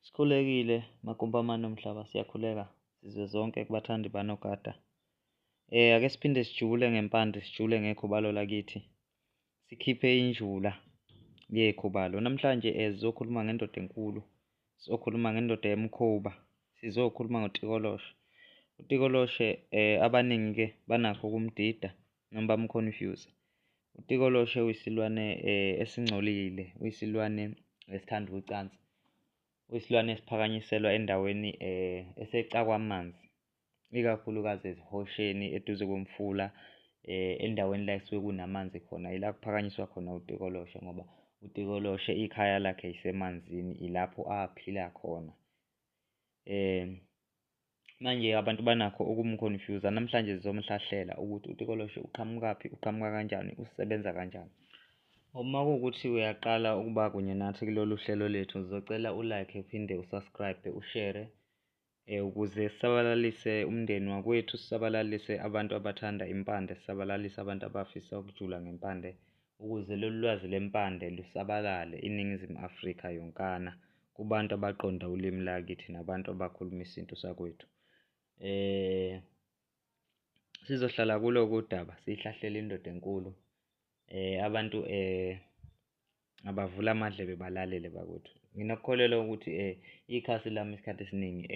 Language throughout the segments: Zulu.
Sikhulekile magumbi amane omhlaba, siyakhuleka sizwe zonke kubathandi banogada. Ake siphinde sijule ngempande, sijule ngekhubalo lakithi, sikhiphe injula yekhubalo. Namhlanje sizokhuluma ngendoda enkulu, sizokhuluma ngendoda yemikhuba, sizokhuluma ngotikoloshe. Utikoloshe abaningi-ke banakho ukumdida noma bamu-confuse-e. Utikoloshe uyisilwane esingcolile, uyisilwane esithanda ucansi, uyisilwane esiphakanyiselwa endaweni esecakwamanzi, ikakhulukazi ezihosheni eduze komfula, endaweni la ekusuke kunamanzi khona, ila kuphakanyiswa khona utikoloshe ngoba utikoloshe ikhaya lakhe isemanzini, ilapho aphila khona. Manje abantu banakho ukumu-confuse-a, namhlanje sizomhlahlela ukuthi utikoloshe uqhamukaphi, uqhamuka kanjani, usebenza kanjani. Uma kuwukuthi uyaqala ukuba kunye nathi kulolu hlelo lethu, ngizocela u-like uphinde u-subscribe, ushere ukuze sisabalalise umndeni wakwethu, sisabalalise abantu abathanda impande, sisabalalise abantu abafisa ukujula ngempande ukuze lolu lwazi lempande lusabalale iNingizimu Afrika yonkana kubantu abaqonda ulimi lakithi nabantu abakhuluma isintu sakwethu. Sizohlala kulo-ke udaba siyihlahlele indoda enkulu abantu abavule amadlebe balalele bakwethu. Nginokukholelwa ukuthi ikhasi lami isikhathi esiningi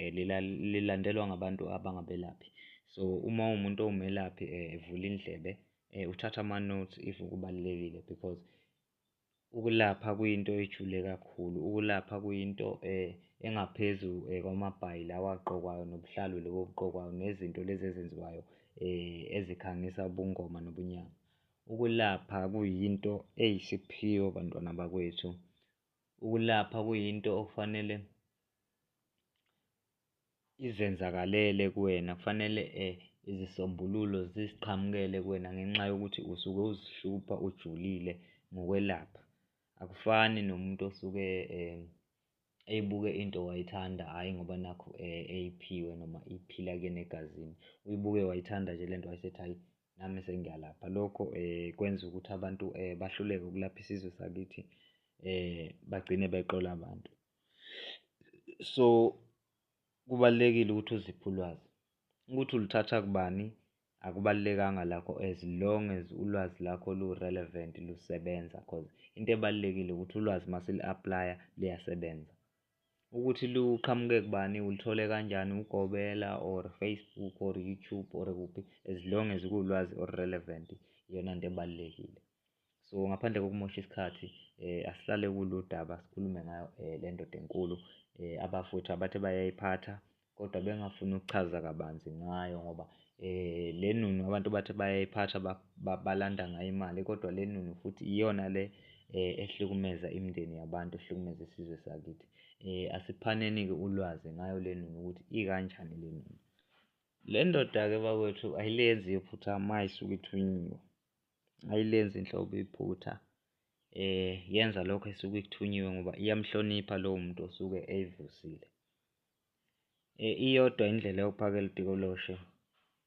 lilandelwa ngabantu abangabelaphi. So, uma uwumuntu owumelaphi vula indlebe uthathe ama-notes if kubalulekile because ukulapha kuyinto ejule kakhulu, ukulapha kuyinto engaphezu kwamabhayi lawa agqokwayo nobuhlalu lobu obugqokwayo nezinto lezi ezenziwayo ezikhangisa ubungoma nobunyanga. Ukulapha kuyinto eyisiphiwo bantwana bakwethu, ukulapha kuyinto okufanele izenzakalele kuwena, kufanele izisombululo ziziqhamukele kuwena ngenxa yokuthi usuke uzihlupha ujulile ngokwelapha. Akufani nomuntu osuke eyibuke into wayithanda, hhayi ngoba nakhu eyiphiwe noma iphila kuyena egazini, uyibuke wayithanda nje lento wayesethi hhayi, nami sengiyalapha. Lokho kwenza ukuthi abantu bahluleke ukulapha isizwe sakithi bagcine beqola abantu. So, kubalulekile ukuthi uziphe ulwazi, ukuthi ulithatha kubani akubalulekanga lakho as long as ulwazi lakho lu-relevant lusebenza cause into ebalulekile ukuthi ulwazi uma sili-aplaya luyasebenza. Ukuthi luqhamuke kubani, ulithole kanjani, ugobela or Facebook or YouTube or kuphi, as long as kuwulwazi olu-relevant iyona nto ebalulekile. So, ngaphandle kokumosha isikhathi asihlale kulo daba sikhulume ngayo le ndoda enkulu abafowethu abathe bayayiphatha kodwa bengafuni ukuchaza kabanzi ngayo ngoba le nunu abantu bathi bayayiphatha balanda ngayo imali kodwa le nunu futhi iyona le ehlukumeza imindeni yabantu, ehlukumeza isizwe sakithi. Asiphaneni-ke ulwazi ngayo le nunu ukuthi ikanjani le nunu. Le ndoda-ke bakwethu ayilenzi iphutha uma isuke ithunyiwe, ayilenzi nhlobo iphutha yenza lokho esuke ikuthunyiwe ngoba iyamhlonipha lowo muntu osuke eyivusile. Iyodwa indlela yokuphakela utikoloshe,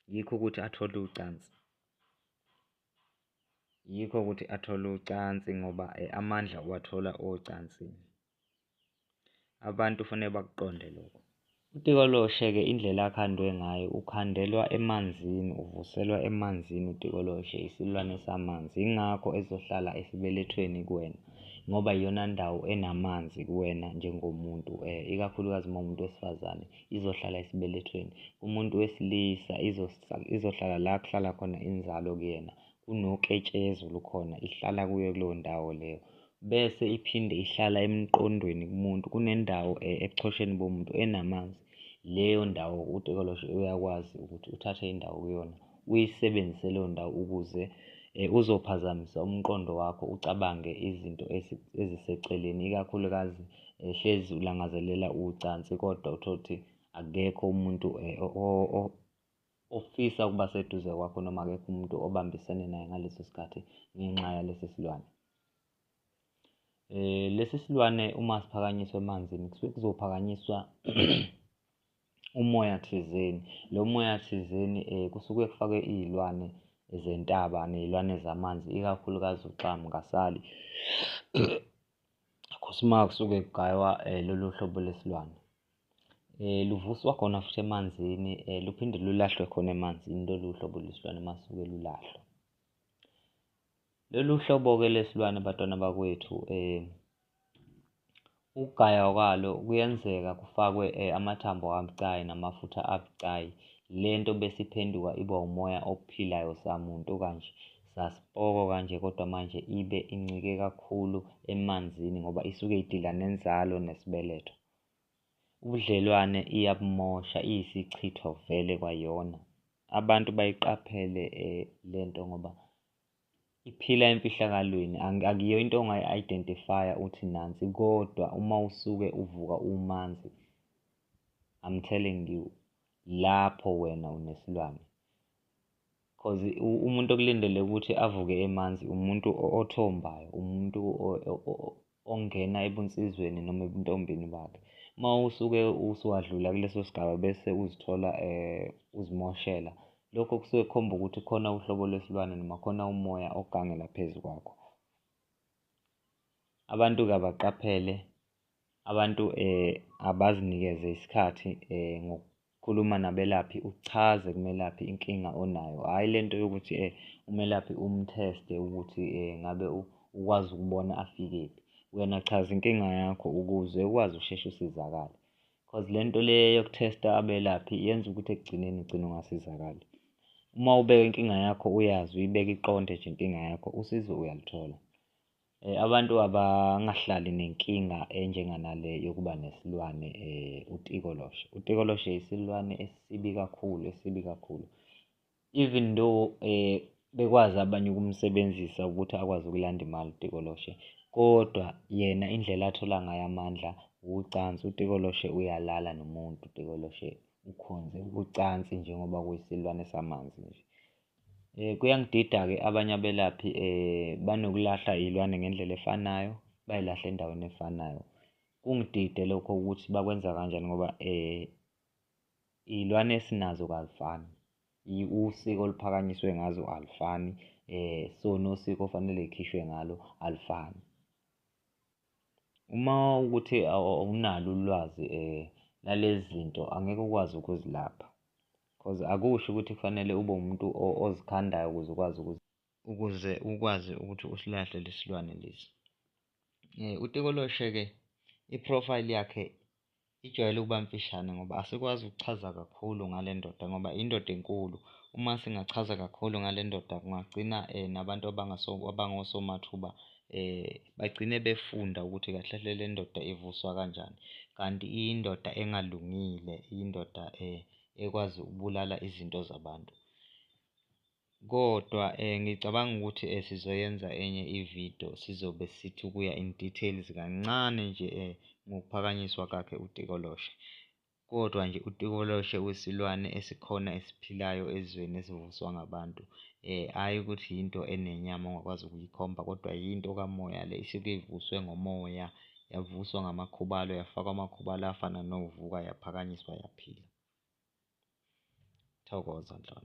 yikho ukuthi athole ucansi, yikho ukuthi athole ucansi ngoba amandla uwathola ocansini. Abantu kufanele bakuqonde lokho. Utikoloshe-ke indlela akhandwe ngayo, ukhandelwa emanzini, uvuselwa emanzini utikoloshe, isilwane samanzi, yingakho ezohlala esibelethweni kuwena ngoba iyona ndawo enamanzi kuwena njengomuntu ikakhulukazi uma uwumuntu wesifazane izohlala esibelethweni. Umuntu wesilisa izohlala la kuhlala khona inzalo kuyena, kunoketshezi olukhona, ihlala kuyo kuleyo ndawo leyo bese iphinde ihlala emqondweni kumuntu, kunendawo ebuchosheni bomuntu enamanzi, leyo ndawo utikoloshe uyakwazi ukuthi uthathe indawo kuyona uyisebenzise leyo ndawo ukuze uzophazamisa umqondo wakho ucabange izinto eziseceleni, ikakhulukazi hlezi ulangazelela ucansi kodwa uthole ukuthi akekho umuntu ofisa ukuba seduze kwakho noma akekho umuntu obambisene naye ngaleso sikhathi ngenxa yalesi silwane. Lesi silwane uma siphakanyiswa emanzini kusuke kuzophakanyiswa umoya thizeni, lo moya thizeni kusuke kufakwe iy'lwane zentaba ney'lwane zamanzi, ikakhulukazi uxamu kasali. Uma kusuke kugaywa lolu hlobo lesilwane, luvuswa khona futhi emanzini, luphinde lulahlwe khona emanzini lolu hlobo lwesilwane uma suke lulahlwa. Lolu hlobo-ke lesilwane bantwana bakwethu ukugaywa kwalo kuyenzeka kufakwe amathambo abucayi namafutha abucayi, lento bese iphenduka iba umoya ophilayo samuntu kanje, sasipoko kanje, kodwa manje ibe incike kakhulu emanzini ngoba isuke idila nenzalo nesibeletho. Ubudlelwane iyabumosha, iyisichitho vele kwayona. Abantu bayiqaphele lento ngoba iphila emfihlakalweni, akuyiyo into ongayi-identify-a uthi nansi kodwa uma usuke uvuka umanzi, I'm telling you, lapho wena unesilwane cause umuntu okulindeleke ukuthi avuke emanzi umuntu othombayo, umuntu ongena ebunsizweni noma ebuntombini bakhe. Uma usuke usuwadlula kuleso sigaba bese uzithola uzimoshela, lokho kusuke kukhomba ukuthi khona uhlobo lwesilwane noma khona umoya ogangela phezu kwakho. Abantu-ke abaqaphele, abantu abazinikeze isikhathi ngokukhuluma nabelaphi, uchaze kumelaphi inkinga onayo, hhayi lento yokuthi umelaphi umtheste ukuthi ngabe ukwazi ukubona afikephi. Wena chaza inkinga yakho ukuze ukwazi ukusheshe usizakale cause le nto le yokuthesta abelaphi yenza ukuthi ekugcineni ugcine ungasizakali. Uma ubeka inkinga yakho uyazi, uyibeke iqonde nje inkinga yakho, usizo uyaluthola. Abantu abangahlali nenkinga enjenganale yokuba nesilwane utikoloshe. Utikoloshe isilwane esibi kakhulu, esibi kakhulu. Even though bekwazi abanye ukumsebenzisa ukuthi akwazi ukulanda imali utikoloshe, kodwa yena indlela athola ngayo amandla ucansi. Utikoloshe uyalala nomuntu, utikoloshe ukhonze ucansi njengoba kuyisilwane samanzi nje. Kuyangidida-ke abanye abelaphi banokulahla iy'lwane ngendlela efanayo, bay'lahle endaweni efanayo. Kungidide lokho ukuthi bakwenza kanjani ngoba iy'lwane esinazo kazifani, usiko oluphakanyiswe ngazo alufani, so nosiko ofanele y'khishwe ngalo alufani. Uma ukuthi awunalo ulwazi lalezi zinto angeke ukwazi ukuzilapha cause akusho ukuthi kufanele ube umuntu ozikhandayo ukuze ukwazi ukuze ukwazi ukuthi usilahle lesi silwane lesi. Utikoloshe-ke i-profile yakhe ijwayele ukuba mfishane ngoba asikwazi ukuchaza kakhulu ngale ndoda ngoba indoda enkulu. Uma singachaza kakhulu ngale ndoda kungagcina nabantu abangosomathuba bagcine befunda ukuthi kahle kahle le ndoda ivuswa kanjani, kanti iyindoda engalungile, iyindoda ekwazi ukubulala izinto zabantu. Kodwa ngicabanga ukuthi sizoyenza enye ividiyo sizobe sithi ukuya in details kancane nje ngokuphakanyiswa kwakhe utikoloshe. Kodwa nje utikoloshe uyisilwane esikhona esiphilayo ezweni esivuswa ngabantu, hhayi ukuthi yinto enenyama ongakwazi ukuyikhomba kodwa yinto kamoya le isuke ivuswe ngomoya, yavuswa ngamakhubalo, yafakwa amakhubalo afana novuka, yaphakanyiswa yaphila. Thokoza Nhlanhla.